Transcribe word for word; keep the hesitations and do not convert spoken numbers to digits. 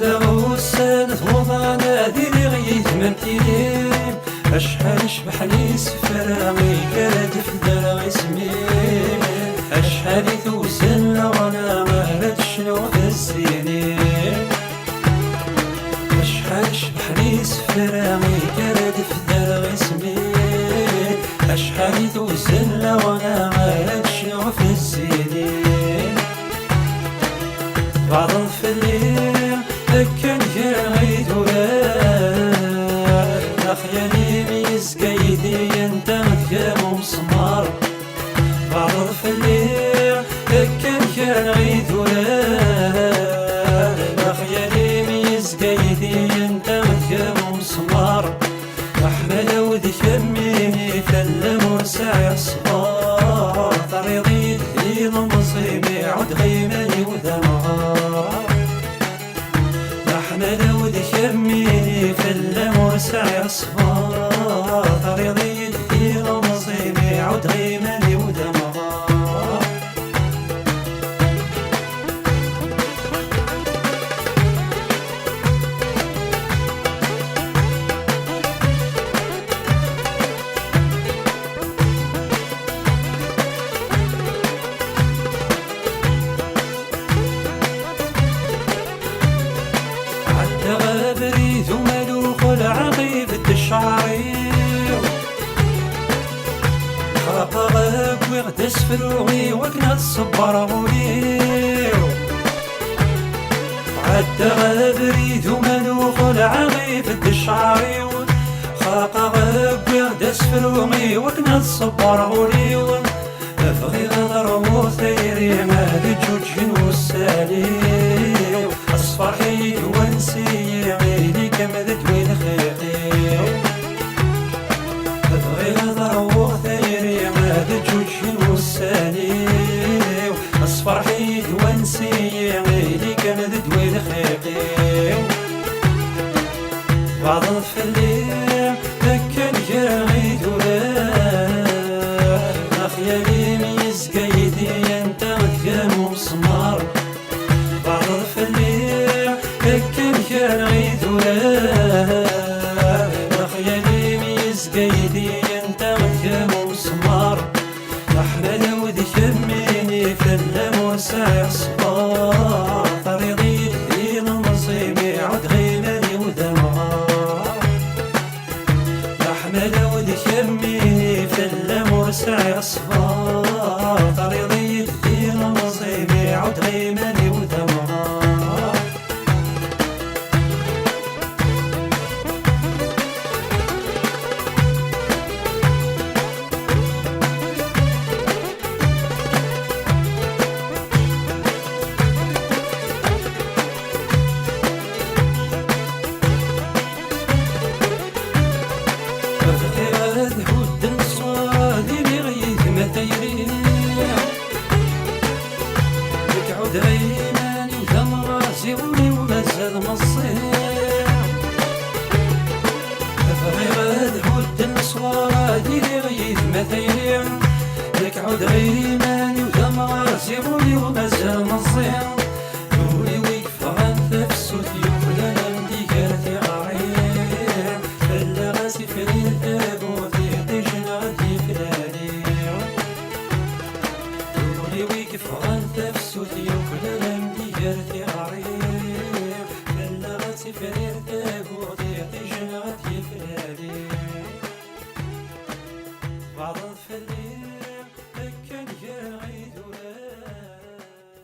Ussan d wuḍan ad iliɣ yid-m am tili. Acḥal cebḥen isefra i ara d-fdeɣ isem-im. Acḥal i tewzen leɣna ara d-cnuɣ tezzinim. Acḥal cebḥen isefra i ara d-fdeɣ isem-im. Acḥal i tewzen leɣna ara d-cnuɣ tezzinim. Tbaḍeḍ fell-i akken gar idurar. Lexyal-im yezga yidi anta deg umesmar. Tbaḍeḍ fell-i akken gar idurar. Lexyal-im yezga yidi anta deg umesmar. Leḥmala-w d kemmini, fell-am ur sɛiɣ ṣṣber. Terriḍ-iyi-d d ilemẓi, mi ɛuddeɣ iman-iw d amɣar. Leḥmala-w d kemmini, fell-am ur sɛiɣ ṣṣber. Terriḍ-iyi-d d ilemẓi, mi ɛuddeɣ iman-iw d amɣar. Ɛeddaɣ abrid umalux, lɛaqib d ccɛer-iw. Xaqeɣ, wwiɣ-d asefru i wakken ad ṣebber ul-iw. Ɛeddaɣ abrid umalux, lɛaqib d ccɛer-iw. Xaqeɣ, wwiɣ-d asefru i wakken ad ṣebber ul-iw. Bɣiɣ ad ṛwuɣ tayri, ad ǧǧuǧgen wussan-iw. Ṣṣferḥ-iyi-d wansi-yi, ili-kem d ddwa lxiq-iw. Bɣiɣ ad ṛwuɣ tayri, ad ǧǧuǧgen wussan-iw. Ṣṣferḥ-iyi-d wansi-yi, ili-kem d ddwa lxiq-iw. Tbaḍeḍ fell-i akken gar idurar. Lexyal-im yezga yidi anta deg umesmar. Tbaḍeḍ fell-i akken gar idurar. Lexyal-im yezga yidi anta deg umesmar. Leḥmala-w d kemmini, fell-am ur sɛiɣ ṣṣber. Terriḍ-iyi-d d ilemẓi, mi ɛuddeɣ iman-iw d amɣar. Leḥmala-w d kemmini, fell-am ur sɛiɣ ṣṣber. Terriḍ-iyi-d d ilemẓi, mi ɛuddeɣ iman-iw d amɣar. Bɣiɣ ad hudden ṣṣwara, ad iliɣ yid-m a tayri. Nekk ɛudeɣ iman-iw d amɣazi, ul-iw mazal meẓẓi. Bɣiɣ ad hudden ṣṣwara, ad iliɣ yid-m a tayri. Nekk ɛudeɣ iman-iw d amɣazi, ul-iw mazal meẓẓi. Ul-iw i yeffɣen tafsut yuklal am diger tiɣri. Fell-aɣ asifri tagut iṭij neɣ d iflali. Ul-iw i yeffɣen tafsut yuklal am diger tiɣri. Fell-aɣ asifri